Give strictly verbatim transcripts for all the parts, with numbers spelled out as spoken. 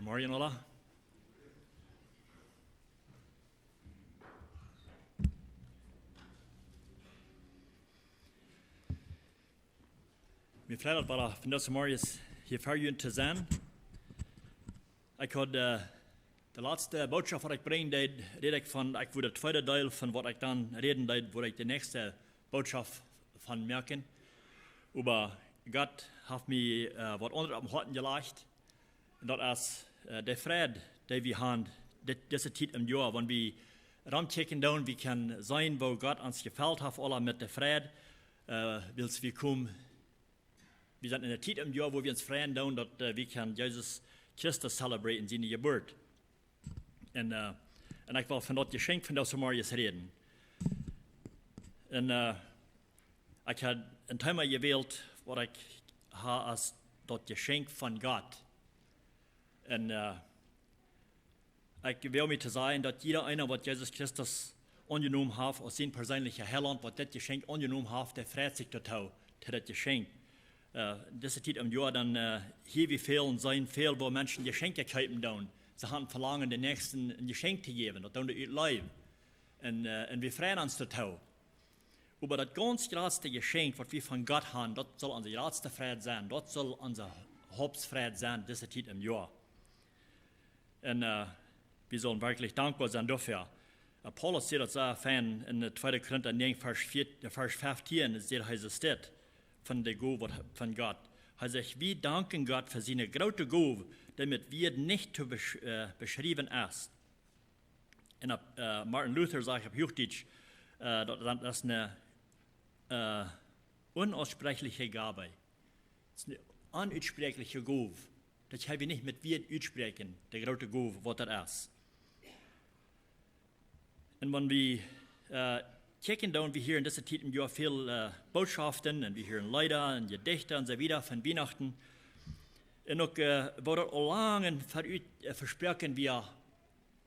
Morjen, Ola. Mie freit daut wada vondoag zemorjes hia ver junt to sennen. Ekj haud, äh, de latste Bootschoft waut ekj brinjen deed, räd ekj von, ekj wull daut tweede Deel von waut ekj dan räden deed, wull ekj de näakjste Bootschoft von moaken. Oba Gott haft mie, äh, waut aundret opp däm Hoaten jelajcht. Un daut es, äh, de Fräd, dee wie han dit, dise Tiet em Joa, wan wie romkjikjen doonen, wie kjennen seenen, woo Gott ons jefelt haft, aula met de Fräd, äh, wiels wie komen, wie sent en de Tiet em Joa, wua wie ons freien doonen, daut, äh, wie kjennen Jesus Christus celebraten, siene Jeburt. Un, äh, un ekj well von daut Jeschenkj vondoag zemorjes räden. Un, äh, ekj haud een Thema jewält, waut ekj ha aus daut Jeschenkj von Gott. Un, äh, ekj well mie to sajen, daut jieda eena, waut Jesus Christus aunjenomen haft aus sien perseenlicha Heilaunt, waut dit Jeschenkj aunjenomen haft, dee freit sikj doatoo, to daut Jeschenkj. Äh, dise Tiet em Joa dan, äh, hia wie väl un seenen väl, wua Menschen Jeschenkja kjeepen doonen. See han Velangen, dän Näakjsten een Jeschenkj to jäwen, daut doonen see ut Leew. Un, äh, un wie freien ons doatoo. Oba daut gaunz jratste Jeschenkj, waut wie von Gott han, daut saul onse jratste Fräd sennen, daut saul onse Hauptfräd sennen, dise Tiet em Joa. Un, äh, wie sellen werkjlich dankboa sennen doafäa. Äh, Paulus sajcht daut soo fein en de tweede Korinta näajen, Varsch veer, äh, Varsch feftieen, sajcht hee soo dit von de Gow waut von Gott. Hee sajcht: "Wie danken Gott fa siene groote Gow, dee met Wieed nich to besch-, äh, beschriewen es." Un opp, äh, Martin Luther sajcht opp Huachdietsch, äh, daut, daut es eene, äh, unaussprechliche Gabe. Daut es eene onutsproakjliche Gow. Daut kjenn wie nich met Wieed utspräakjen, de groote Gow, waut daut es. Un wan wie, äh, kjikjen, dan wie hieren dise Tiet em Joa väl, äh, Bootschoften un wie hieren Leeda un Jedichte un soo wieda von Wienachten. Un uk, äh, woo daut aul lang verut, äh, vesproaken wia,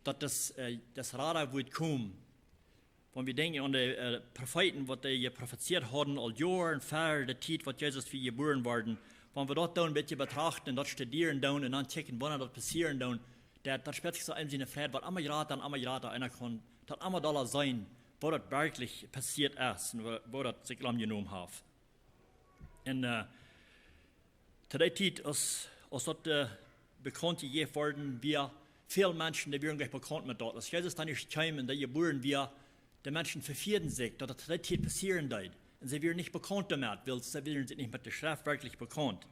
daut daut, äh, daut Rada wudd komen. Wan wie denkjen aun de, äh, Profeeten, waut dee jeprofezeit hauden aul Joaren ver de Tiet, waut Jesus wia jebuaren worden. Wan wie daut dan een bät betrachten un daut studieren doonen un dan kjikjen, wanea daut passieren doonen, daut, daut spieet sikj soo en siene Fräd, waut emma jrata un emma jrata, un eena kaun daut emma dolla seenen, woo daut werkjlich passieet es un woo, woo daut sikj aunjenomen haft. Un, äh, to dee Tiet, aus, aus daut, äh, bekaunt jejäft worden wia, väl Menschen, dee wieren nich bekaunt met daut. Aus Jesus dan ieescht kjeem un dee jebuaren wia, de Menschen vefieeden sikj, daut daut to dee Tiet passieren deed. Un see wieren nich bekaunt doamet, wiels see wieren sikj nich met de Schreft werkjlich bekaunt.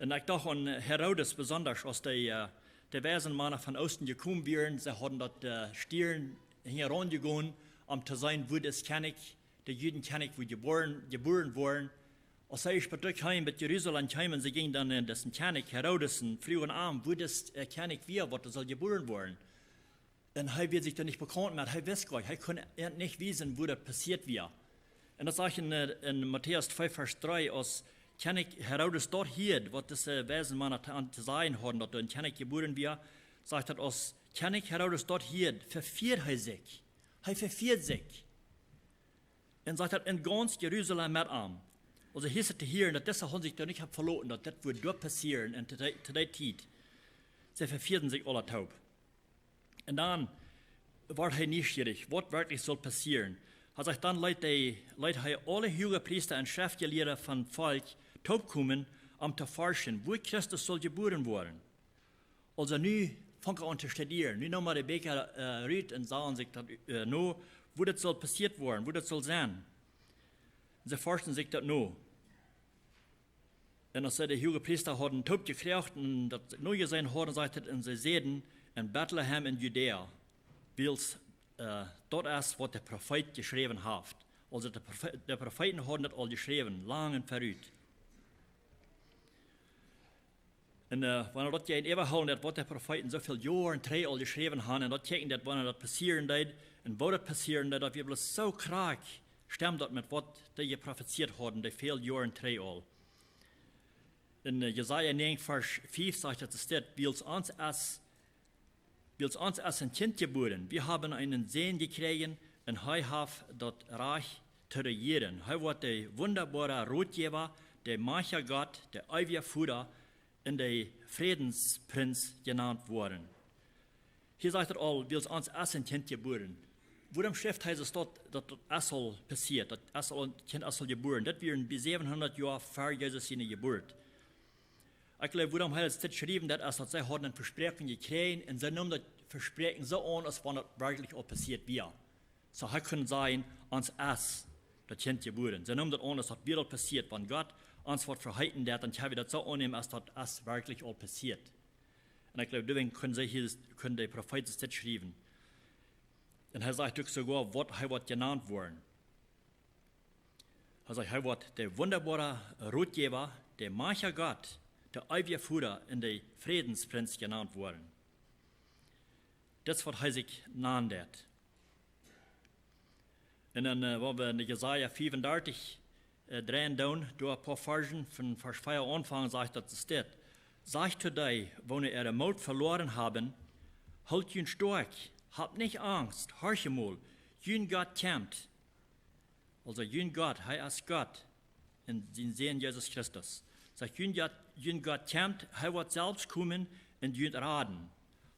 Un ekj docht aun, äh, Herodes besonda, aus dee, äh, de weise Mana von Oosten jekomen wieren, see hauden daut, äh, Stieren hinjaraun jegonen, om to seenen, wua dis Kjennich, de Judenkjennich, wudd jebuaren, jebuaren worden. Aus see ieescht bie kjeemen, bie Jerusalem kjeemen, see jinjen dan no disen Kjennich Herodes un fruagen am, wua dis, äh, Kjennich wia, waut doa sull jebuaren worden. Un hee wia sikj doa nich bekaunt met, hee wist nich, hee kunn an nich wiesen, wua daut passieet wia. Un daut sajcht en, äh, en Matäus twee, Varsch dree, aus Kjennich Herodes daut hieed, waut dise weise Mana to, aun to sajen hauden, daut doa een Kjennich jebuaren wia, sajcht daut, aus Kjennich Herodes daut hieed, vefieed hee sikj. Hee vefieed sikj. Un sajcht daut, en gaunz Jerusalem met am. Aulsoo hia es to hieren, daut dise hauden sikj doa nich opp veloten, daut dit wudd doa passieren un to dee, to dee Tiet. See vefieeden sikj aula toop. Un dan wort hee nieschierich, waut werkjlich sull passieren. Hee sajcht, dan leet hee, leet hee aule Huagepriesta un Schreftjelieede vom Volkj toopkomen, om to forschen, wua Christus sull jebuaren worden. Aulsoo nu funk hee aun to studieren. Nu neem hee de Bieekja, äh, rut un sach sikj daut, äh, no, wua daut sull passieet worden, wua daut sull sennen. See forschten sikj daut no. Un aus see de Huagepriesta hauden toopjekjräajen un daut nojeseenen hauden, sajcht et, un see säden: "En Betlehem en Judäa, wiels, äh, daut es, waut de Profeet jeschräwen haft." Aulsoo de Profe-, de Profeeten hauden daut aul jeschräwen, lang em Verut. Un, äh, wan wie daut hia en äwahoolen, daut waut de Profeeten soo väl Joaren trigj aul jeschräwen hauden, un daut kjikjen, daut wan daut passieren deed, un woo daut passieren deed, daut wia bloos soo krakjt, stemt daut met waut dee jeprofezeit hauden, dee väl Joaren trigj aul. En, äh, Jesaja näajen, Varsch fief sajcht daut, et steit: "Wiels ons es, wiels ons es een Kjint jebuaren, wie haben eenen Sän jekjräajen, un hee haft daut Rajcht to rejieren. Hee woat de wundaboare Rotjäwa, de majchtja Gott, de eewja Voda, un de Frädensprinz jenant woaren. Hia sajcht et aul, wiels ons es een Kjint jebuaren. Wuarom schrift hee daut, daut daut es aul passieet, daut es aul, een Kjint es aul jebuaren? Daut wia bie säwenhundat Joa ver Jesus siene Jeburt. Ekj jleew, wuarom hee daut schriewen deed, es daut see hauden een Vespräakjen jekjräajen un see neemen daut Vespräakjen soo aun, aus wan daut werkjlich aul passieet wia. Soo hee kunn sajen, ons es daut Kjint jebuaren. See neemen daut aun, aus daut wia aul passieet, wan Gott ons waut veheeten deed, dan kjenn wie daut soo aunnämen, aus daut es werkjlich aul passieet. Un ekj jleew, doawäajen kunn see hia, kunn de Profeet dit schriewen. Un hee sajcht uk soogoa, waut hee woat jenant woaren. Hee sajcht, hee woat de wundaboare Rotjäwa, de majchtja Gott, de eewje Voda un de Frädensprinz jenant woaren. Dit es, waut hee sikj nanen deed. Un dan, äh, wan wie en Jesaja fiefundartich, äh, dreien doonen, doa een poa Varschen von Varsch vea aunfangen, sajcht daut es dit: Sajcht to dee, woone äare Moot veloaren haben: Hoolt junt stoakj, habt nich Angst, horcht mol, jun Gott kjemt. Aulsoo jun Gott, hee es Gott un sien Sän Jesus Christus. Sajcht, jun Gott, jun Gott kjemt, hee woat selfst komen un junt raden.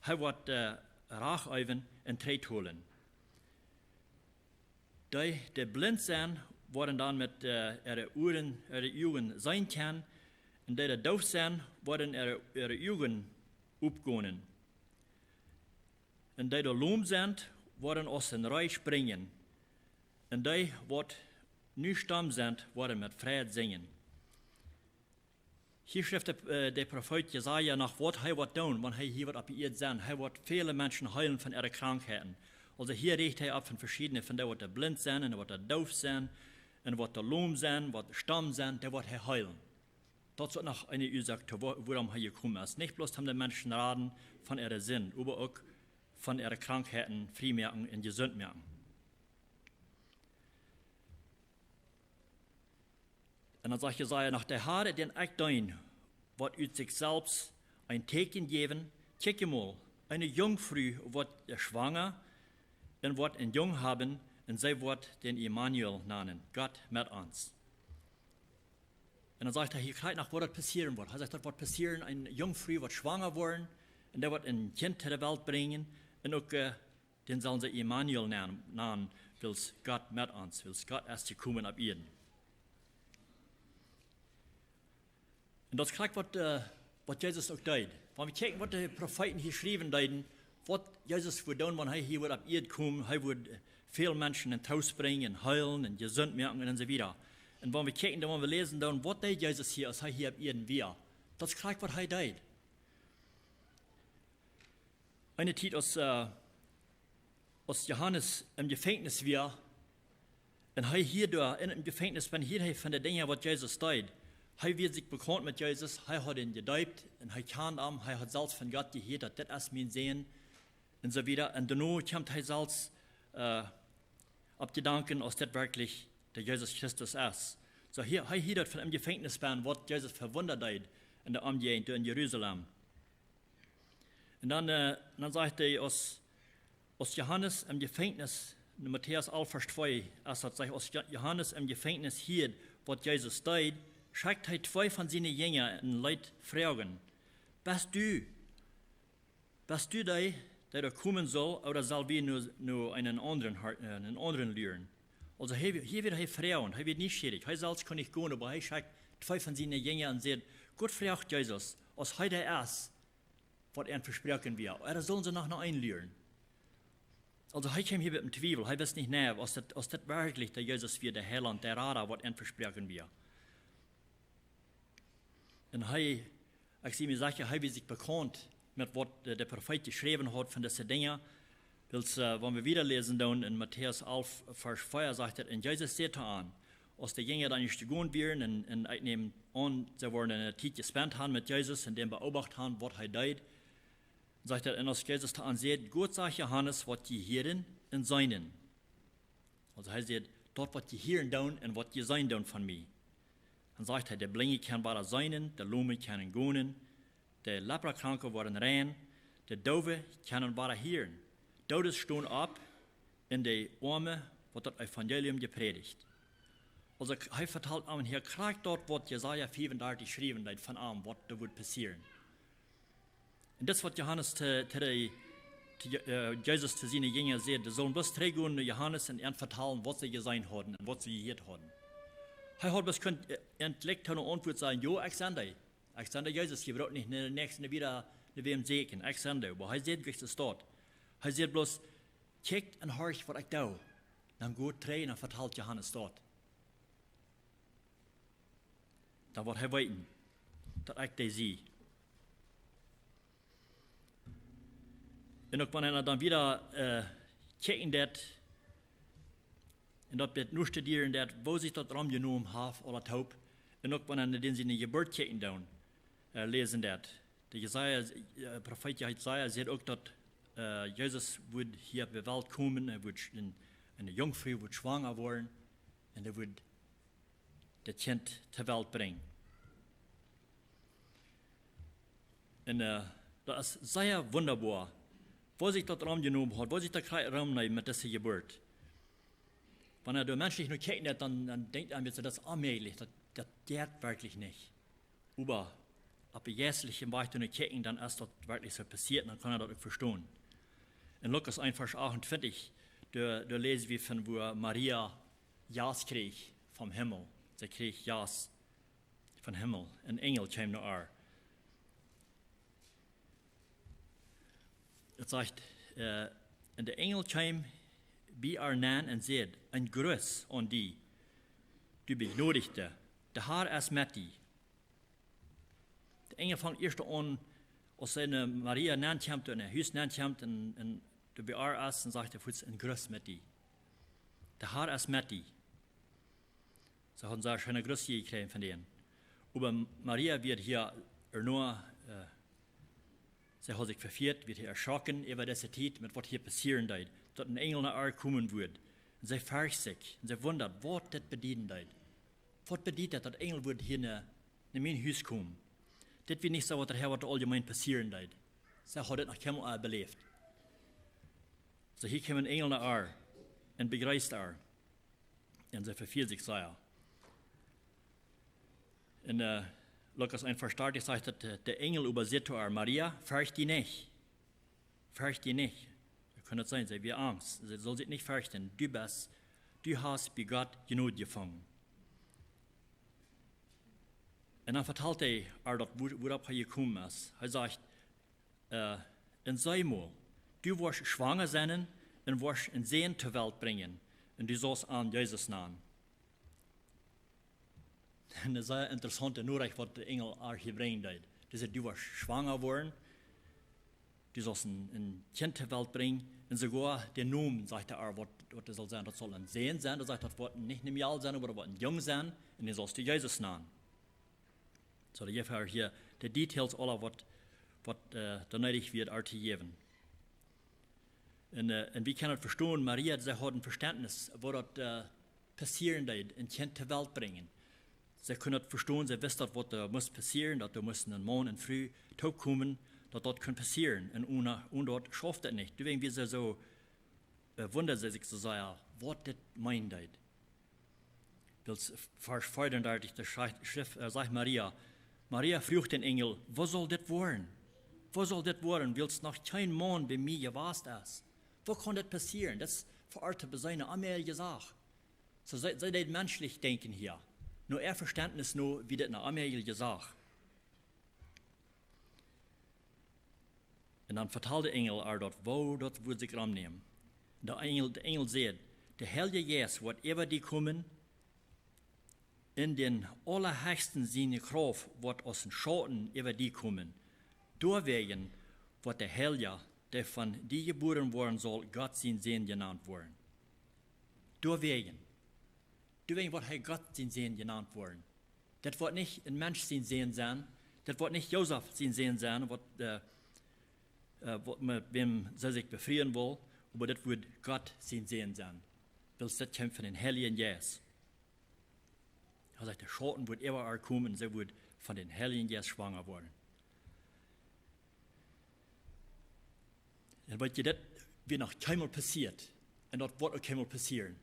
Hee woat, äh, Rach äwen un Tritt holen. Dee, dee blint sent, woaren dan met, äh, äare Uaren, äare Uagen seenen kjennen. Un dee, dee doof sent, woaren äare, äare Uagen opgonen. Un dee, dee lom sent, woaren aus een Ree springen. Un dee, waut nu stomm sent, woaren met Freid sinjen. Hia schrift de, äh, de Profeet Jesaja noch, waut hee woat doonen, wan hee hia woat opp de Ieed sennen. Hee woat väle Menschen heelen von äare Krankheiten. Aulsoo hia rät hee opp von veschiedne, von dee, waut doa blint sent un waut doa doof sent un waut doa lom sent, waut stomm sent, dee woat hee heelen. Daut es uk noch eene Uasoak to, wua-, wuarom hee jekomen es. Nich bloos om de Menschen raden von äare Sind, oba uk von äare Krankheiten frie moaken un jesunt moaken. Un dan sajcht Jesaja noch: De Har, dän ekj deen, woat ut sikj selfst een Tieekjen jäwen. Kjikj mol, eene Junkfru woat schwanga un woat een Jung haben, un see woat dän Immanuel nanen, Gott met ons. Un dan sajcht hee hia krakjt noch, waut daut passieren woat. Hee sajcht, daut woat passieren, eene Junkfru woat schwanga woaren un dee woat een Kjint to de Welt brinjen. Un uk, äh, dän sellen see Immanuel nan-, nanen, wiels Gott met ons, wiels Gott es jekomen opp Ieed. Un daut es krakjt waut, äh, waut Jesus uk deed. Wan wie kjikjen, waut de Profeeten hia schriewen deeden, waut Jesus wudd doonen, wan hee hia wudd opp Ieed komen, hee wudd, äh, väl Menschen en Troost brinjen, heelen un jesunt moaken un soo wieda. Un wan wie kjikjen, dan wan wie läsen, dan waut deed Jesus hia, aus hee hia opp Ieed wia? Daut es krakjt waut hee deed. Eene Tiet aus, äh, aus Johanes em Jefenkjnis wia, un hee hieed doa en daut Jefenkjnis, wan hieed hee von de Dinja, waut Jesus deed. Hee wia sikj bekaunt met Jesus, hee haud am jedeept un hee kjand am, hee haud selfst von Gott jehieet, daut: Dit es mien Sän, un soo wieda. Un doano kjemt hee selfst, äh, opp Jedanken, aus dit werkjlich de Jesus Christus es. Soo hee, hee hieed daut von em Jefenkjnis bennen, waut Jesus fa Wunda deed en de Omjäajent doa en Jerusalem. Un dan, äh, dan sajcht hee, aus, aus Johanes em Jefenkjnis, en Matäus alf Varsch twee, aus daut sajcht, aus Jo-, Johanes em Jefenkjnis hieed, waut Jesus deed, schekjt hee twee von siene Jinja un leet froagen: Best du, best du dee, dee doa komen saul, ooda sell wie no, no eenen aundren, har-, äh, eenen aundren luaren? Aulsoo hee, hia wia hee froagent, hee wia nieschierich, hee selfst kunn nich gonen, oba hee schekjt twee von siene Jinja un säd: Goot, froacht Jesus, aus hee dee es, waut am vesproaken wia, ooda sellen see noch no eenen luaren? Aulsoo hee kjeem hia met een Twiewel, hee wist nich, nä, aus daut, aus daut werkjlich de Jesus wia, de Heilaunt, de Rada, waut am vesproaken wia. Un hee, ekj sie mie secha, hee wia sikj bekaunt met waut de, de Profeet jeschräwen haud von dise Dinja. Wiels, äh, wan wie wieda läsen dan en Matäus alf Varsch vea, sajcht et: Un Jesus säd to an, aus de Jinja dan ieescht jegonen wieren, un, un ekj näm aun, see woaren eene Tiet jespent haben met Jesus un dän beobacht haben, waut hee deed, sajcht et: Un aus Jesus to an säd: Goot, sajcht Johanes, waut jie hieren un seenen. Aulsoo hee säd, daut waut jie hieren doonen un waut jie seenen doonen von mie. Dan sajcht hee: De Blinje kjennen wada seenen, de Lome kjennen gonen, de Leprakranke woaren rein, de Doowe kjennen wada hieren, Doodes stonen opp, un de Oame woat daut Evangelium jeprädicht. Aulsoo, hee vetalt am hia krakjt daut, waut Jesaja fiewendartich schriewen deed von am, waut doa wudd passieren. Un dit es waut Johanes to, to de, to Je-, äh, Jesus to siene Jinja säd, dee sullen bloos trigj gonen no Johanes un an vetalen, waut see jeseenen hauden un waut see jehieet hauden. Hee haud bloos kunt, äh, endlich to ne Auntwuat sajen: "Jo, ekj sie dee. Ekj sie dee Jesus, jie brucken nich no dän näakjsten wieda no wäm sieekjen. Ekj sie dee." Oba hee säd nich, daut es daut. Hee säd bloos: "Kjikjt un horcht, waut ekj doo." Dan goot trigj un dan vetalt Johanes daut. Dan woat hee weeten, daut ekj dee sie. Un uk wan eena dan wieda, äh, kjikjen deit, un daut bät nostudieren deit, woo sikj daut romjenomen haft, aula toop. Un uk wan eena dän siene Jeburt kjikjen deit, äh, läsen deit. De Jesaja, äh, Profeet Jesaja sajcht uk, daut, äh, Jesus wudd hia opp de Welt komen, hee wudd sch-, een, eene Junkfru wudd schwanga woaren, un hee wudd daut Kjint to Welt brinjen. Un, äh, daut es sea wundaboa, woo sikj daut romjenomen haft, woo sikj daut kjrieech romnemt met dise Jeburt. Wan eena doa menschlich no kjikjt, dan, dan denkjt eena, daut es onmäajlich, daut, daut jeit werkjlich nich. Oba opp de jeistliche Wajch to kjikjen, dan es daut werkjlich soo passieet, dan kaun eena daut uk vestonen. En Lukas eent, Varsch achtuntwintich, doa, doa läse wie von, woo Maria Jast kjrieech vom Himmel. See kjrieech Jast vom Himmel. Een Enjel kjeem no äa. Daut sajcht, äh, un de Enjel kjeem bie äa nenn un säd: "Een Gruss aun die, du Bejnodichte, de Har es met die." De Enjel fangt ieescht aun, aus hee no Maria nenn kjemt, en äa Hus nenn kjemt, un, un doa bie äa es, un sajcht hee fuaz: "Een Gruss met die. De Har es met die." See haud een sea scheena Gruss jekjräajen von dän. Oba Maria wort hia ea, äh, see haud sikj vefieet, wort hia erschrocken äwa dise Tiet, met waut hia passieren deed, daut een Enjel no äa komen wudd. Un see fercht sikj, un see wundad, waut dit bedieden deed. Waut bediet daut, daut Enjel wudd hia no, no mien Hus komen? Dit wia nich soo waut doa, waut doa auljemeen passieren deed. See haud dit noch kjeenmol, äh, beläft. Soo, hia kjeem een Enjel no äa un bejreest äa. Un see vefieed sikj sea. En, äh, Lukas eent, Varsch dartich sajcht daut, äh, de Enjel oba säd to äa: "Maria, fercht die nich. Fercht die nich." Daut kunn et sennen, see wia angst. See sull sikj nich ferchten. Du best, du hast bie Gott Jnod jefungen. Un dan vetalt hee äa daut, woo-, wuaropp hee jekomen es. Hee sajcht, äh, un see mol, du woascht schwanga sennen un woascht een Sän to Welt brinjen, un du saust am Jesus nanen. Een sea interessaunte Norecht, waut de Enjel äa hia brinjen deed. Dee säd: "Du woascht schwanga woaren, du saust een, een Kjint to Welt brinjen." Un soogoa dän Nomen, sajcht hee äa, waut, waut daut saul sennen. Daut saul een Sän sennen, daut sajcht, daut woat nich een Mejal sennen, oba daut woat een Jung sennen. Un dän saust du Jesus nanen. Soo, daut jeft hia de Details aula, waut, waut, äh, doa needich wia äa to jäwen. Un, äh, un wie kjennen daut vestonen, Maria, see haud een Vestentnis, woo daut, äh, passieren deed, een Kjint to Welt brinjen. See kunn daut vestonen, see wist daut, waut doa must passieren, daut doa musten een Maun un Fru toopkomen, daut daut kunn passieren. Un onen, onen daut schauft daut nich. Doawäajen wia see soo, äh, wundad see sikj soo sea, waut dit meenen deed. Wiels Varsch veeaundartich, doa schriew, schriew, äh, sajcht Maria, Maria fruach dän Enjel: "Woo saul dit woaren? Woo saul dit woaren, wiels noch kjeen Maun bie mie jewast es? Woo kaun dit passieren?" Daut es fa äa to beseenen onmäajelje Sach. Soo, see, see deed menschlich denkjen hia. No äa Vestentnis no wia dit ne onmäajelje Sach. Un dan vetald de Enjel äa daut, woo daut wudd sikj romnämen. De Enjel, de Enjel säd: "De Heilje Jeist woat äwa die komen, un dän Aulahechsten siene Krauft woat aus een Schauten äwa die komen. Doawäajen woat de Heilja, dee von die jebuaren woaren saul, Gott sien Sän jenant woaren." Doawäajen. Doawäajen woat hee Gott sien Sän jenant woaren. Daut woat nich een Mensch sien Sän sennen. Daut woat nich Josef sien Sän sennen, waut, äh, äh, waut met wäm see sikj befrieen wull, oba daut woat Gott sien Sän sennen. Wiels daut kjemt von dän Heiljen Jeist. Hee sajcht, de Schauten woat äwa äa komen, see woat von dän Heiljen Jeist schwanga woaren. Un weet jie, daut wia noch kjeenmol passieet. Un daut woat uk kjeenmol passieren.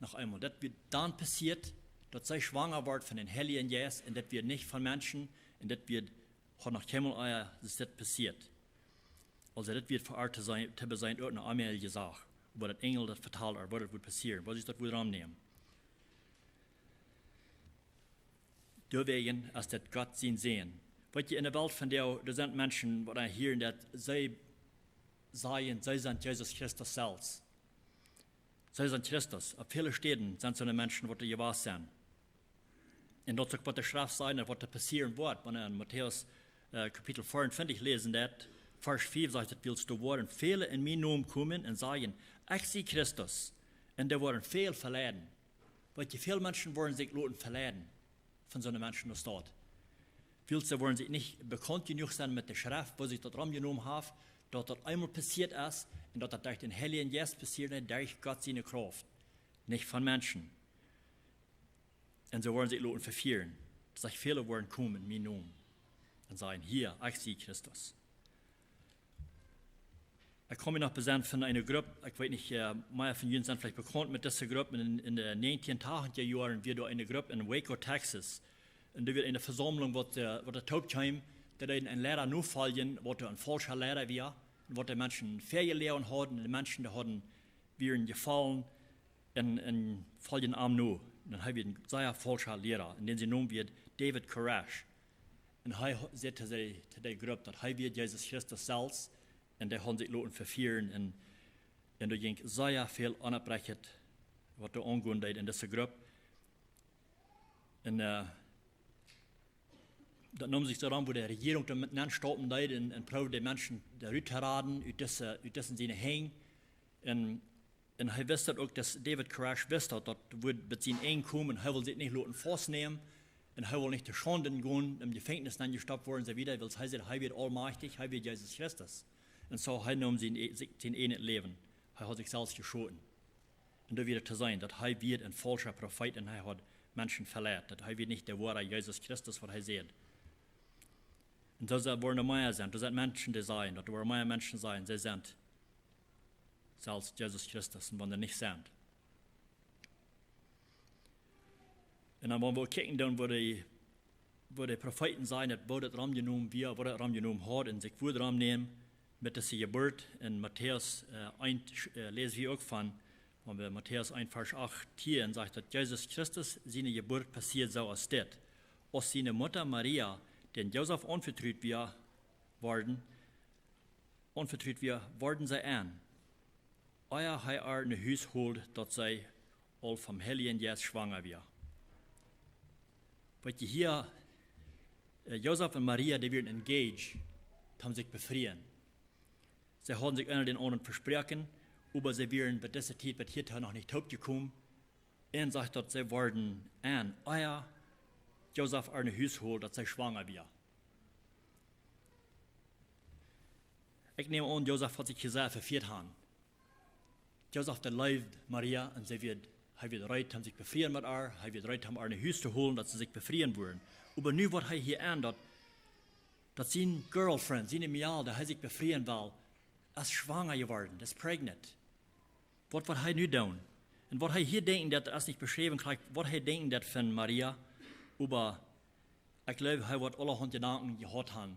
Noch eemol, daut wia dan passieet, daut see schwanga wort von dän Heiljen Jeist, un daut wia nich von Menschen, un daut wia, haud noch kjeenmol ea, es daut passieet. Aulsoo, daut wia fa äa to seenen, to beseenen, uk ne onmäajliche Sach, woo daut Enjel daut vetald, woo daut wudd passieren, woo see daut wudd romnämen. Doawäajen es daut Gott sien Sän. Weetst, en de Welt vondoag, doa sent Menschen, waut dan hieren daut, see sajen, see sent Jesus Christus selfst. See sent Christus. Opp väle Städen sent soone Menschen, waut doa jewast sent. Un daut es uk, waut de Schreft sajcht, un waut doa passieren woat. Wan wie en Matäus, äh, Kapitel vea un twintich läsen, daut Varsch fiew sajcht, daut wiels doa woaren väle en mienen Nomen komen un sajen: "Ekj sie Christus." Un dee woaren väl veleiden. Weetst, väl Menschen woaren sikj loten veleiden von soone Menschen aus daut. Wiels see woaren sikj nich bekaunt jenuach sennen met de Schreft, woo sikj daut romjenomen haft, daut daut eemol passieet es un daut daut derch dän Heiljen Jeist passieet, nä, derch Gott siene Krauft, nich von Menschen. Un see woaren sikj loten vefieren. Daut sajcht, väle woaren komen en mienen Nomen un sajen: "Hia, ekj sie Christus." Ekj kaun mie noch besennen von eene Grupp, ekj weet nich, äh, mea von junt sent veleicht bekaunt met dise Grupp. En, en de näajentieen tachentja Joaren wia doa eene Grupp en Waco, Texas. Un doa wia eene Vesaumlunk, waut, äh, waut doa toop kjeem, daut deeden een Liera nofoljen, waut een faulscha Liera wia, un waut de Menschen väajeloagen hauden, un de Menschen, dee hauden, wieren jefollen, un, un foljen am no. Un hee wia een sea faulscha Liera, un dän sien Nomen wia David Koresh. Un hee ho-, säd to de, to de Grupp, daut hee wia Jesus Christus selfst, un dee hauden sikj loten vefieren, un, un doa jinkj sea väl onopprechtet, waut doa aungonen deed en dise Grupp. Un, äh, daut neem sikj soo rom, woo de Rejierunk doa met nenn staupen deed un, un proowd de Menschen doa rut to raden, ut dise, ut dise siene Henj. Un, un hee wist daut uk, daut David Koresh wist daut, daut wudd bie sien Enj komen, hee wull sikj nich loten faustnämen, un hee wull nich to Schaunden gonen, em Jefenkjnis nenn jestoppt woaren, un soo wieda, wiels hee säd, hee wia aulmajchtich, hee wia Jesus Christus. Un soo, hee neem sien, e-, sikj, sien eejnet Läwen. Hee haud sikj selfst jeschoten. Un doa wia to seenen, daut hee wia een faulscha Profeet un hee haud Menschen veleit, daut hee wia nich de woare Jesus Christus, waut hee säd. Un soo sent, woaren doa mea sennen, doa sent Menschen, dee sajen, daut doa woaren mea Menschen sennen, see sent selfst Jesus Christus, un wan dee nich sent. Un dan, wan wie kjikjen, dan woat de, woat de Profeeten sajen, daut woo daut romjenomen wia, woo daut romjenomen haud, un sikj wudd romnämen met dise Jeburt. En Matäus, äh, eent, äh, läs wie uk von, wan wie Matäus eent, Varsch acht, hia, un sajcht, daut Jesus Christus siene Jeburt passieed soo aus dit. Aus siene Mutta Maria dän Josef aunvetrut wia worden, aunvetrut wia, worden see en, ea hee äa no Hus hold, daut see aul vom Heiljen Jeist schwanga wia. Weetst, hia, äh, Josef un Maria, dee wieren engaged, toom sikj befrieen. See hauden sikj eena dän aundren vesproaken, oba see wieren bie dise Tiet, bie hia noch nich toop jekomen. Un sajcht, daut see worden en, ea Josef äa no Hus hold, daut see schwanga wia. Ekj näm aun, Josef haud sikj hia sea vefieet han. Josef, dee leewd Maria un see wia, hee wia reed, om sikj befrieen met äa, hee wia reed, om äa no Hus to holen, daut see sikj befrieen wudden. Oba nu woat hee hia en, daut, daut sien girlfriend, siene Mejal, dee hee sikj befrieen wull, es schwanga jeworden, es pregnant. Waut woat hee nu doonen? Un waut hee hia denkjen deit, es nich beschräwen, krakjt waut hee denkjen deit von Maria, oba ekj jleew, hee woat aulahaunt Jedanken jehaut han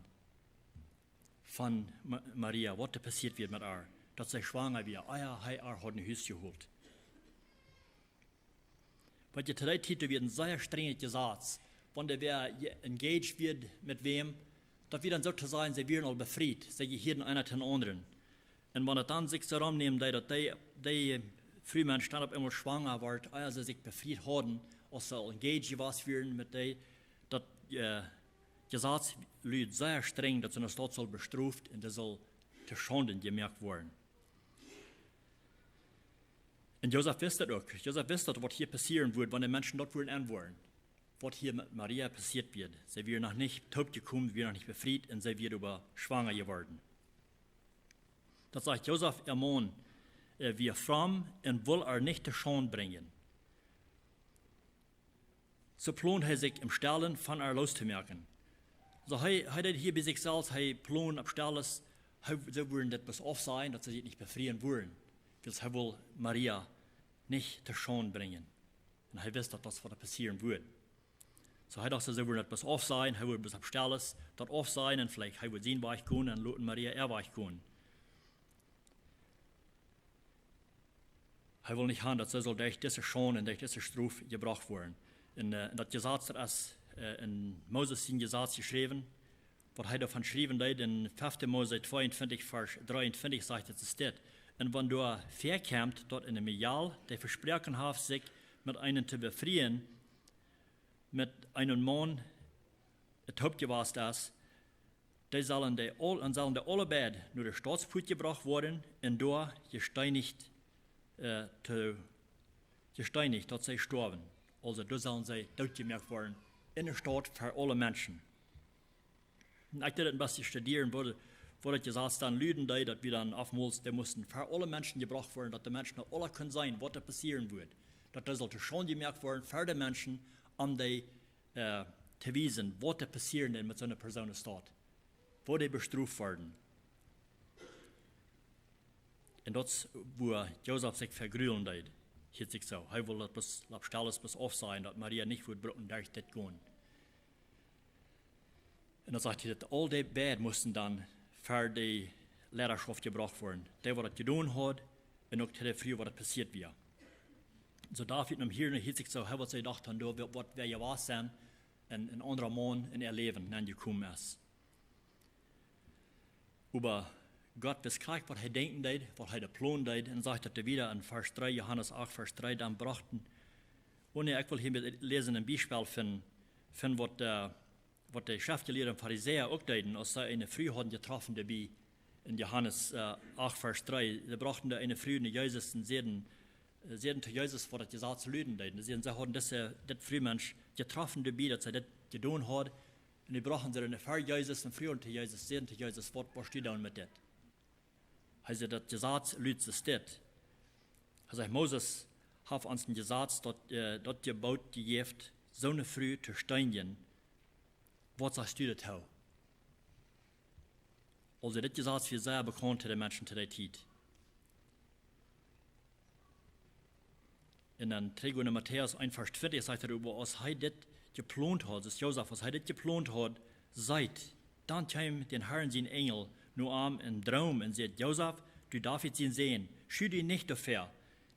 von Ma-, Maria, waut doa passieet wia met äa, daut see schwanga wia, ea hee äa haud no Hus jeholt. Weetst, to dee Tiet wia een sea strenjet Jesaz, wan wäa je-, engaged wia met wäm, daut wia dan soo to sajen, see wieren aul befriet, see jehieeden eena dän aundren. Un wan et dan sikj soo romnämen deed, daut dee, dee Fru met Stand opp eemol schwanga wort, ea see sikj befriet hauden, aus see aul engaged jewast wieren met dee, daut, äh, Jesaz lud sea strenj, daut soone Staut saul bestroft un dee saul to Schaunden jemoakt woaren. Un Josef wist daut uk. Josef wist daut, waut hia passieren wudd, wan de Menschen daut wudden enwoaren, waut hia met Maria passieet wia. See wia noch nich toop jekomen, wia noch nich befriet un see wia oba schwanga jeworden. Daut sajcht, Josef, äa Maun, äh, wia fromm un wull äa nich to Schaund brinjen. Soo plond hee sikj em Stellen von äa lostomoaken. Soo hee, hee deed hia bie sikj selfst, hee plond opp Stellen, hee, see wudden daut bloos aufsajen, daut see sikj nich befrieen wudden. Wiels hee wull Maria nich to Schaund brinjen. Un hee wist, daut daut waut passieren wudd. Soo hee docht, see wudden daut bloos aufsajen, hee wudd bloos opp Stalles daut aufsajen un veleicht hee wudd sien Wajch gonen un loten Maria äa Wajch gonen. Hee wull nich han, daut see sull derch dise Schaund un derch dise Strof jebrocht woaren. Un, äh, un daut Jesaz, daut es, äh, en Moses sien Jesaz jeschräwen, waut hee doavon schriewen deed en fefte Mose tweeuntwintich, Varsch dreeuntwintich, sajcht et dit: Un wan doa väakjemt, daut een Mejal, dee vesproaken haft, sikj met eenen to befrieen, met eenen Maun, et toop jewast es, dee sellen dee aul-, dan sellen dee aule beid no de Stautspuat jebrocht woaren un doa jesteenicht, äh, to, jesteenicht, daut see stoawen. Aulsoo, doa sellen see dootjemoakt woaren en de Staut ver aule Menschen. Un ekj deed et een bät studieren, woo, woo daut Jesaz dan luden deed, daut wie dan oftmols, dee musten ver aule Menschen jebrocht woaren, daut de Menschen daut aula kunnen seenen, waut doa passieren wudd. Daut dee sull to Schaund jemoakt woaren ver de Menschen, om dee, äh, to wiesen, waut doa passieren deed met soone Persoon es daut. Woo dee bestroft worden. Un daut es, wua Josef sikj vegrulen deed, hieet sikj soo. Hee wull daut bloos, opp Stalles bloos aufsajen, daut Maria nich wudd brucken derch dit gonen. Un dan sajcht hee, daut aul dee beid musten dan ver de Leidaschoft jebrocht woaren. Dee, waut daut jedonen haud, un uk de Fru, waut daut passieet wia. Soo David, om hia, hieet sikj soo, hee wudd sikj docht, dan doa, waut wäa jewast sennen, een, een aundra Maun en äa Läwen nenjekomen es. Oba Gott wist krakjt, waut hee denkjen deed, waut hee de Plon deed, un sajcht daut wieda en Varsch dree, Johanes acht, Varsch dree: Dan brochten, oh nä, ekj well hia met läsen een Biespel von, von waut, äh, waut de Schreftjelieede un Farisäa uk deeden, aus see eene Fru hauden jetroffen doabie. En Johanes, äh, acht, Varsch dree, see brochten doa eene Fru no Jesus un säden, äh, säden to Jesus, waut daut Jesaz luden deed. See säden, see hauden dise, dit Frumensch jetroffen doabie, daut see dit jedonen haud. Un dee brochten see dan ver Jesus un fruagen to Jesus, säden to Jesus: Waut woascht du doonen met dit? Hee säd, daut Jesaz ludt soo dit. Hee sajcht, Moses haft ons een Jesaz, daut, äh, daut Jeboot jejäft, soone Fru to steenjen. Waut sajchst du doatoo? Aulsoo, dit Jesaz wia sea bekaunt to de Menschen to dee Tiet. Un dan trigj en Matäus eent, Varsch twintich sajcht et: Oba aus hee dit jeplont haud, daut Josef, aus hee dit jeplont haud, siet, dan kjeem däm Harn sien Enjel no am em Droom un säd: Josef, du David sien Sän, schuad die nich doafäa,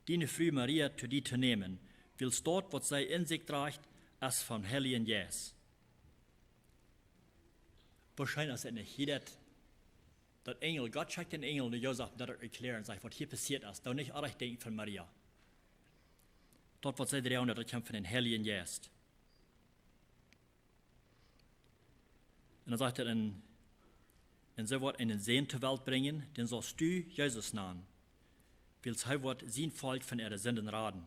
diene Fru Maria to die to nämen, wiels daut, waut see en sikj drajcht, es vom Heiljen Jeist. Woascheinlich es et nich hia daut, daut Enjel, Gott schekjt een Enjel no Josef, daut to erkjläaren, sajcht, waut hia passieet es. Doo nich orrajcht denkjen von Maria. Daut, waut see droagen, daut kjemt von dän Heiljen Jeist. Un dan sajcht et: En, en see woat eenen Sän to Welt brinjen, dän saust du Jesus nanen, wiels hee woat sien Volkj von äare Sinden raden.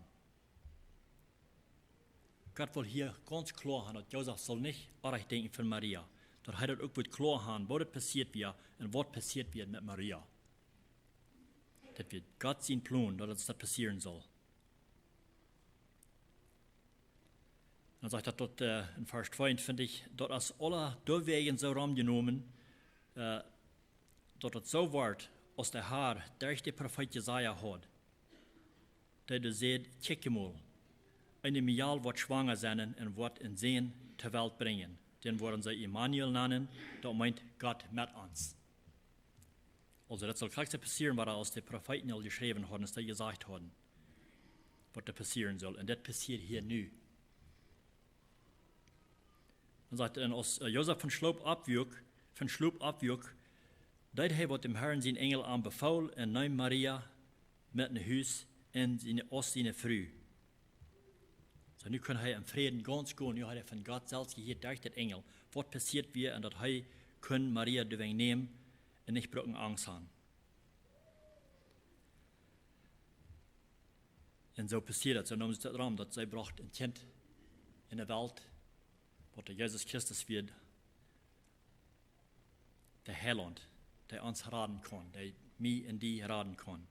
Gott wull hia gaunz kloa han, daut Josef sull nich orrajcht denkjen von Maria. Daut hee daut uk wudd kloa han, woo daut passieet wia un waut passieet wia met Maria. Daut wia Gott sien Plon, daut daut passieren sull. Dan sajcht daut doa, äh, en Varsch tweeuntwintich, daut es aula doawäajen soo romjenomen, äh, daut et soo wort, aus de Har derch dän Profeet Jesaja haud, dee doa säd: Kjikj emol, eene Mejal woat schwanga sennen un woat eenen Sän to Welt brinjen. Dän woaren see Immanuel nanen, daut meent Gott met ons. Aulsoo, daut sull krakjt soo passieren, waut aus de Profeeten aul jeschräwen hauden, aus dee jesajcht hauden, waut doa passieren sull. Un daut passieet hia nu. Dan sajcht et: En aus, äh, Josef von Schlop oppwuak, von Schlop oppwuak, deed hee, waut däm Harn sien Enjel am befool, un neem Maria met no Hus un siene, aus siene Fru. Soo, nu kunn hee em Fräd gaunz gonen, nu haud hee von Gott selfst jehieet derch dän Enjel, waut passieet wia, un daut hee kunn Maria doawäajen nämen un nich brucken Angst han. Un soo passieed et, soo neem sikj daut rom, daut see brocht een Kjint en de Welt, waut de Jesus Christus wia, de Heilaunt, dee ons raden kaun, dee mie un die raden kaun.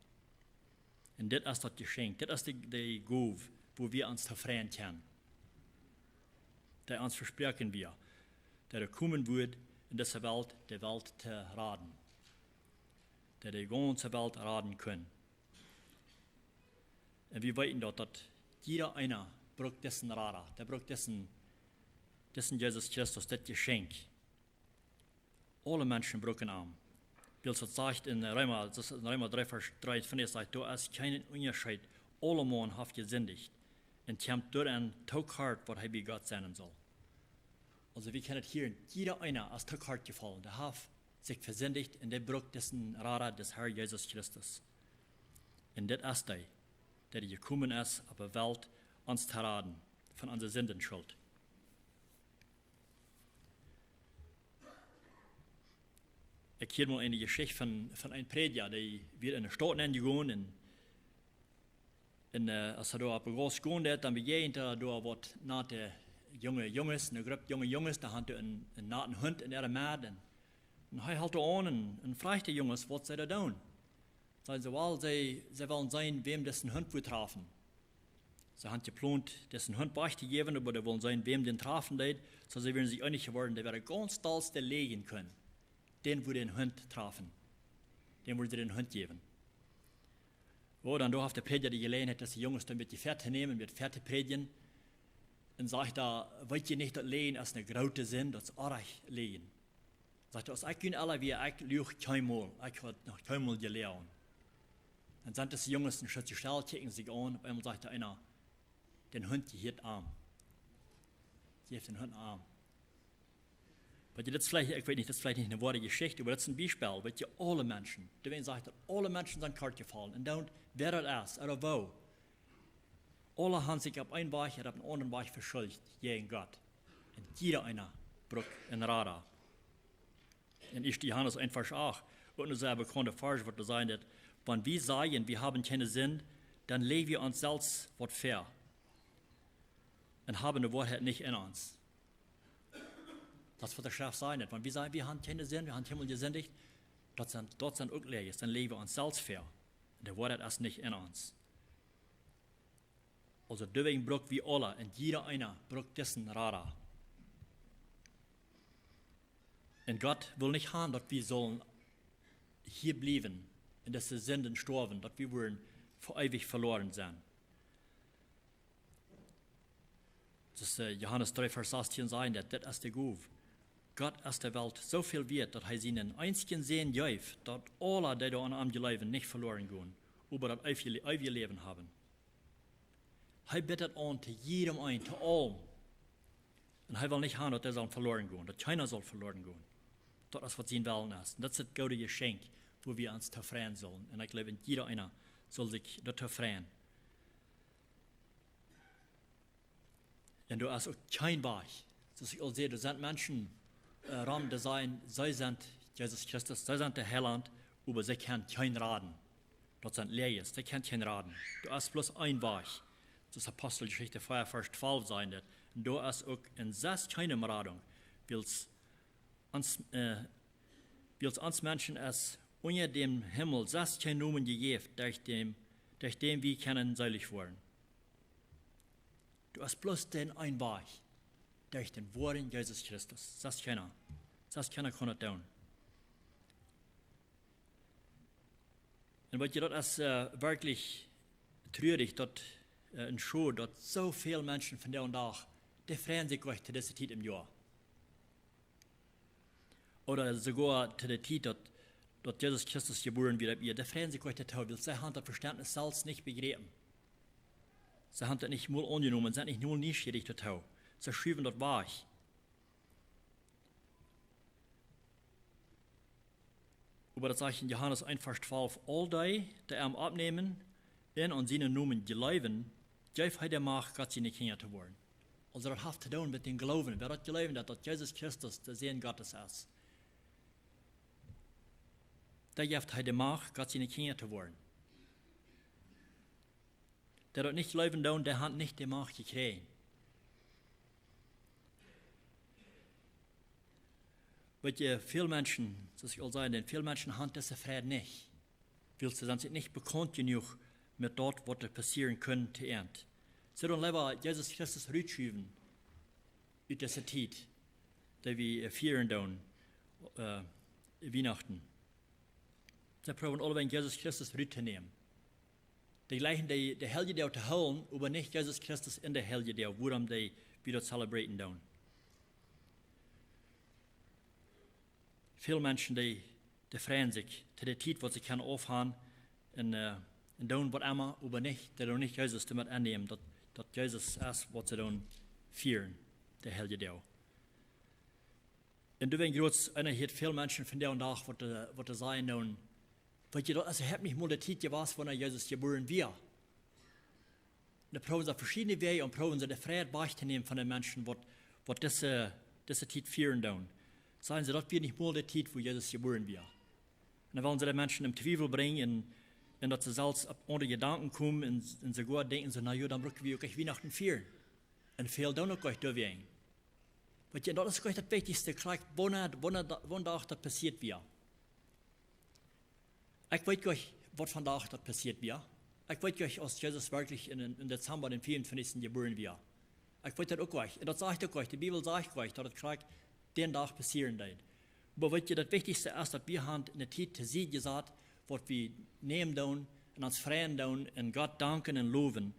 Un dit es daut Jeschenkj, dit es de, de Gow, wua wie ons tofräd kjennen. Dee ons vesproaken wia, dee doa komen wudd en dise Welt, de Welt to raden. Dee de gaunze Welt raden kunn. Un wie weeten daut, daut jieda eena brukt disen Rada, dee brukt disen, disen Jesus Christus, dit Jeschenkj. Aule Menschen bruken am. Wiels daut sajcht en Reema, daut es en Reema dree Varsch dreeunfeftich, sajcht: "Doa es kjeen Unjascheet, aulemaun haft jesindicht un kjemt doaraun too kort, waut hee bie Gott sennen saul." Aulsoo, wie kjennen daut hia, jieda eena es too kort jefollen. Dee haft sikj vesindicht un dee brukt disen Rada, dän Herr Jesus Christus. Un dit es dee, dee jekomen es opp de Welt, ons to raden von onse Sindenschult. Ekj hieed mol eene Jeschicht von, von een Prädja, dee wia enne Staut nenjegonen un, un, äh, aus hee doa opp de Gauss jinkj, dan bejäajend hee doa waut nate junge Junges, eene Grupp junge Junges, dee hauden een, een naten Hunt en äare Medd. Un, un hee hilt doa aun un, un fruach de Junges, waut see doa doonen. Säden see: "Well, see, see wellen seenen, wäm disen Hunt wudd trafen." See hauden jeplont, disen Hunt wajchtojäwen, oba dee wullen seenen, wäm dän trafen deed. Soo see wieren sikj eenich jeworden, dee wäa daut gaunz dollste läajen kunn, dän wudd dän Hunt trafen. Dän wudden see dän Hunt jäwen. Oh, dan doa haft de Prädja de Jeläajenheit, dise Junges dan een bät väatonämen, een bät väatoprädjen. Un sajcht doa: "Weet jie nich, daut Läajen es eene groote Sind, daut es oajch läajen?" Sajcht hee: "Aus ekj jun Ella wia, ekj luach kjeenmol, ekj haud noch kjeenmol jeläajen." Un dan sent dise Junges een Stootje stell, kjikjen sikj aun, opp eemol sajcht doa eena: "Dän Hunt jehieet am. Jeft dän Hunt am." Weetst du, daut es veleicht, ekj weet nich, daut es veleicht nich eene woare Jeschicht, oba daut es een Biespel. Weetst du, aule Menschen, doawäajen saj ekj daut, aule Menschen sent kort jefollen. Un dan, wäa daut es, ooda woo, aule haben sikj opp eenen Wajch ooda opp eenen aundren Wajch veschuldicht jäajen Gott. Un jieda eena brukt een Rada. En ieeschte Johanes eent Varsch acht, uk een sea bekaunda Varsch, waut doa sajcht daut: "Wan wie sajen, wie haben kjeene Sind, dan läajen wie ons selfst waut väa un haben de Woarheit nich en ons." Daut es, waut de Schreft sajcht, daut wan wie sajen, wie haben kjeene Sind, wie haben kjeenmol jesindicht, daut sent, daut sent uk Läajes, dan läajen wie ons selfst väa. De Woarheit es nich en ons. Aulsoo, doawäajen bruck wie aule, un jieda eena bruck disen Rada. Un Gott well nich haben, daut wie sellen hia bliewen, en dise Sinden stoawen, daut wie wudden fa eewich veloaren sennen. Daut es, äh, Johanes dree Varsch sastieen sajcht daut, daut es de Gow. Gott es de Welt soo väl wieet, daut hee sienen eensjen Sän jeef, daut aule, dee doa aun am jleewen, nich veloaren gonen, oba daut eewje, eewje Läwen haben. Hee bitt daut aun to jiedem eenen, to aulem. Un hee well nich haben, daut dee sellen veloaren gonen, daut kjeena saul veloaren gonen. Daut es, waut sien Wellen es. Un daut es daut goode Jeschenkj, wua wie ons too freien sellen. Un ekj jleew, jieda eena saul sikj doa too freien. Un doa es uk kjeen Wajch. Soo aus ekj aul säd, doa sent Menschen, äh, rom, dee sajen, see sent Jesus Christus, see sent de Heilaunt, oba see kjennen kjeen raden. Daut sent Läajes, see kjennen kjeen raden. Doa es bloos een Wajch. Soo aus Aposteljeschicht vea Varsch twalf sajcht daut. Un doa es uk een sest kjeene Radunk, wiels ons, äh, wiels ons Menschen es unja däm Himmel sest kjeen Nomen jejäft, derch däm, derch däm wie kjennen selich woaren. Doa es bloos dän eenen Wajch, derch dän woaren Jesus Christus. Sest kjeena, sest kjeena kaun daut doonen. Un weetst du, daut es, äh, werkjlich truarich, daut, äh, un schod, daut soo väl Menschen vondoag dän Dach, dee freien sikj nich to dise Tiet em Joa. Ooda soogoa to de Tiet, daut, daut Jesus Christus jebuaren wort opp Ieed. Dee freien sikj nich doatoo, wiels see haben daut Vestentnis selfst nich bejräpen. See haben daut nich mol aunjenomen, sent nich mol nieschierich doatoo. See schuwen daut wajch. Oba daut sajcht en Johanes eent Varsch twalf: "Aul dee, dee am aunnämen un aun sienen Nomen jleewen, jeef hee de Macht, Gott siene Kjinja to woaren." Aulsoo, daut haft to doonen met dän Gloowen. Wäa daut jleeft, daut, daut Jesus Christus de Sän Gottes es, dee jeft hee de Macht, Gott siene Kjinja to woaren. Dee daut nich jleewen doonen, dee haben nich de Macht jekjräajen. Weetst du, väl Menschen, soo aus ekj aul säd, väl Menschen haben dise Freid nich, wiels see sent sikj nich bekaunt jenuach met daut, waut doa passieren kaun to Enj. See doonen leewa Jesus Christus rutschuwen ut dise Tiet, dee wie, äh, fieren doonen, äh, Wienachten. See proowen aulewäajen Jesus Christus ruttonämen. Dee jleichen de, de Heljedoag to hoolen, oba nich Jesus Christus en de Heljedoag, wuarom dee wie daut celebraten doonen. Väl Menschen, dee, dee freien sikj to de Tiet, waut see kjennen aufhan un, äh, un doonen waut emma, oba nich, dee doonen nich Jesus doamet aunnämen, daut, daut Jesus es, waut see doonen fieren, de Heljedoag. Un doa sent jrod, un hia väl Menschen vondoag dän Dach, waut de, waut de sajen doonen: Weetst du, daut es, ekj hab nich mol de Tiet jewast, wanea Jesus jebuaren wia. Un dan proowen see opp veschiedne Wäaj un proowen see de Freid wajch to nämen von de Menschen, waut, waut dise, dise Tiet fieren doonen. Sajen see, daut wia nich mol de Tiet, wua Jesus jebuaren wia. Un dan wellen see de Menschen em Twiewel brinjen un, un daut see selfst opp aundre Jedanken komen un, un soogoa denkjen see: Na jo, dan bruck wie uk ech Wienachten fieren. Un väl doonen uk ech doawäajen. Weetst du, un daut es uk ech daut wichtichste, krakjt wanea, wanea, wanea daut passieet wia. Ekj weet nich, waut vondoag daut passieet wia. Ekj weet nich, aus Jesus werkjlich en, en Dezemba dän vea un twintichsten jebuaren wia. Ekj weet daut uk nich. Un daut sajcht uk nich. De Bibel sajcht uk nich, daut et krakjt dän Dach passieren deed. Oba weetst du, daut wichtichste es, daut wie haben eene Tiet to Sied jesat, waut wie nämen doonen un ons freien doonen un Gott danken un lowen,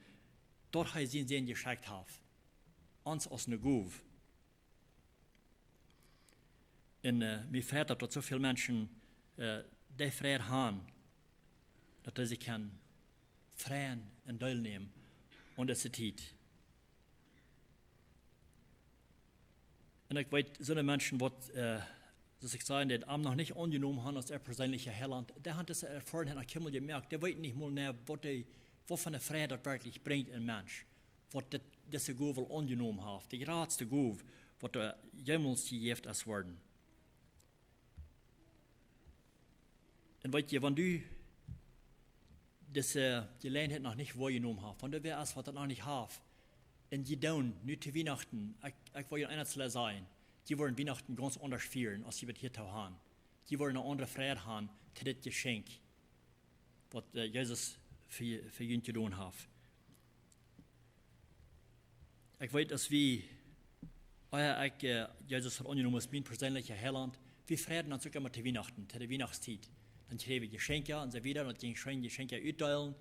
daut hee sienen Sän jeschekjt haft. Ons aus eene Gow. Un, äh, mie freit daut, daut soo väl Menschen, äh, dee Freid haben, daut see kjennen freien un deelnämen aun dise Tiet. Un ekj weet, soone Menschen, waut, äh, soo aus ekj säd, dee am noch nich aunjenomen haben aus äa perseenlicha Heilaunt, dee haben dise Erfoarenheit noch kjeenmol jemoakt. Dee weeten nich mol, nä, waut dee, waut fa eene Freid daut werkjlich brinjt een Mensch, waut dit, dise Gow aunjenomen haft, de jratste Gow, waut doa jemols jejäft es worden. Un weetst du, wan du dise Jeläajenheit noch nich woajenomen hast, wan du wäa es, waut daut noch nich haft, un jie doonen nu to Wienachten, ekj, ekj well junt eent sajen, jie woaren Wienachten gaunz aundasch fieren, aus jie bat hia to haben. Jie woaren eene aundre Freid haben to dit Jeschenkj, waut, äh, Jesus fa, fa junt jedonen haft. Ekj weet, aus wie, ea ekj, äh, Jesus haud aunjenomen aus mien perseenlicha Heilaunt, wie freiden ons uk emma to Wienachten, to de Wienachtstiet. Dan kjrieejen wie Jeschenkja un soo wieda, un daut jinkj scheen, Jeschenkja utdeelen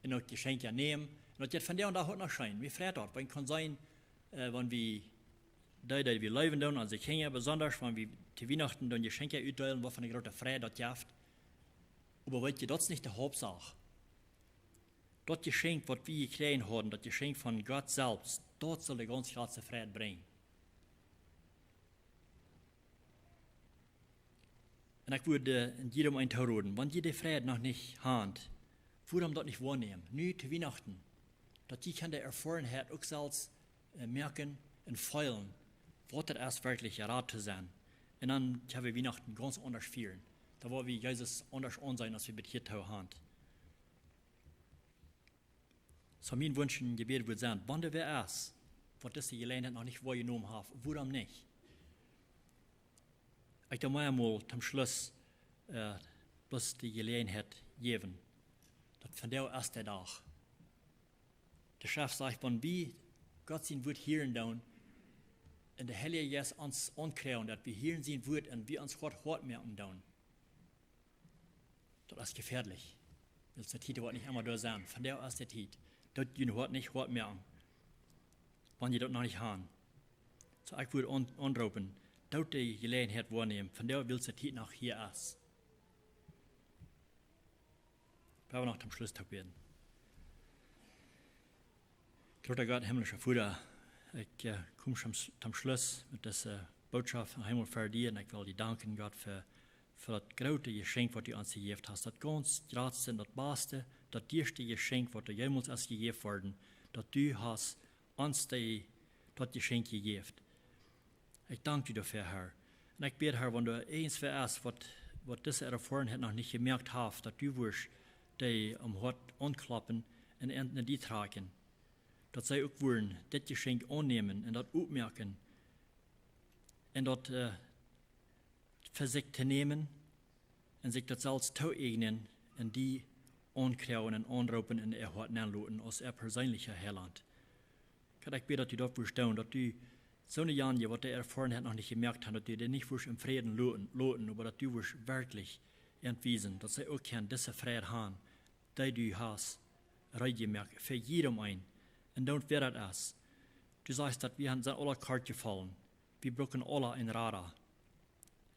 un uk Jeschenkja nämen. Un daut jeit vondoag dän Dach uk noch scheen. Wie freiden ons, wan wie kjennen seenen, äh, wan wie dee, dee wie leewen doonen, onse Kjinja besonda, wan wie to Wienachten dan Jeschenkja utdeelen, waut fa eene groote Freid daut jeft. Oba weetst du, daut es nich de Hauptsach. Daut Jeschenkj, waut wie jekjräajen haben, daut Jeschenkj von Gott selfst, daut saul de gaunz jratste Freid brinjen. Un ekj wudd, äh, en jiedem eenen toroden, wan jie de Freid noch nich haben, wuarom daut nich woanämen? Nu to Wienachten. Daut jie kjennen de Erfoarenheit uk selfst, äh, moaken un feelen, waut et es, werkjlich jerat to sennen. Un dan kjenn wie Wienachten gaunz aundasch fieren. Dan woa wie Jesus aundasch aunseenen, aus wie bat hia to haben. Soo mien Wunsch un Jebäd wudd sennen, wan doa wäa es, waut dise Jeläajenheit noch nich woajenomen haft, wuarom nich? Ekj doo mau mol toom Schluss, äh, bloos de Jeläajenheit jäwen. Daut vondoag es de Dach. De Schreft sajcht, wan wie Gott sien Wuat hieren doonen, un de Heilje Jeist ons aunkjrieen, daut wie hieren sien Wuat un wie ons Hoat hoat moaken doonen. Daut es jefäadlich. Wiels de Tiet woat nich emma doa sennen. Vondoag es de Tiet. Daut jie jun Hoat nich hoat moaken, wan jie daut noch nich haben. Soo, ekj wudd aun-, aunroopen, doot de Jeläajenheit woanämen, vondoag, wiels de Tiet noch hia es. Wie haben noch toom Schluss to bäden. Groota Gott, himmlischa Voda, ekj, äh, kom toom S-, toom Schluss met dise Bootschoft, eemol fa die, un ekj well die danken, Gott, fa, fa daut groote Jeschenkj, waut du ons jejäft hast, daut gaunz jratste un daut baste, daut dieeschte Jeschenkj, waut doa jemols es jejäft worden, daut du hast ons dee, daut Jeschenkj jejäft. Ekj dank die doafäa, Herr. Un ekj bäd, Herr, wan doa irjentwäa es, waut, waut dise Erfoarenheit noch nich jemoakt haft, daut du wurscht dee aum Hoat aunkloppen un an, no die trakjen. Daut see uk wudden dit Jeschenkj aunnämen un daut oppmoaken un daut, äh, fa sikj to nämen un sikj daut selfst too eajnen un die aunkjrieen un aunroopen un äa Hoat nenloten aus äa perseenlicha Heilaunt. Gott, ekj bäd, daut du daut wurscht doonen, daut du soone Janja, waut dee Erfoarenheit noch nich jemoakt haben, daut du dee nich wurscht em Fräd loten, loten, oba daut du wurscht werkjlich an wiesen, daut see uk kjennen dise Freid haben, dee du hast, reed jemoakt fa jiedem eenen. Un don't wäa daut es. Du sajchst daut wie sent aula kort jefollen. Wie brucken aula een Rada.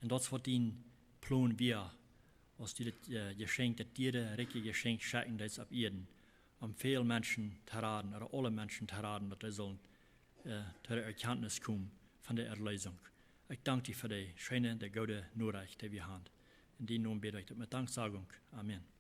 Un daut es waut dien Plon wia, aus du daut Jeschenkj, daut diere rikje Jeschenkj schekjen deetst opp Ieed, om väl Menschen to raden, ooda aule Menschen to raden, daut dee sullen to de Erkjantnis komen von de Erleesunk. Ekj dank die fa de scheene, de goode Norecht, dee wie han. En dien Nomen bäd ekj daut met Danksagunk. Amen.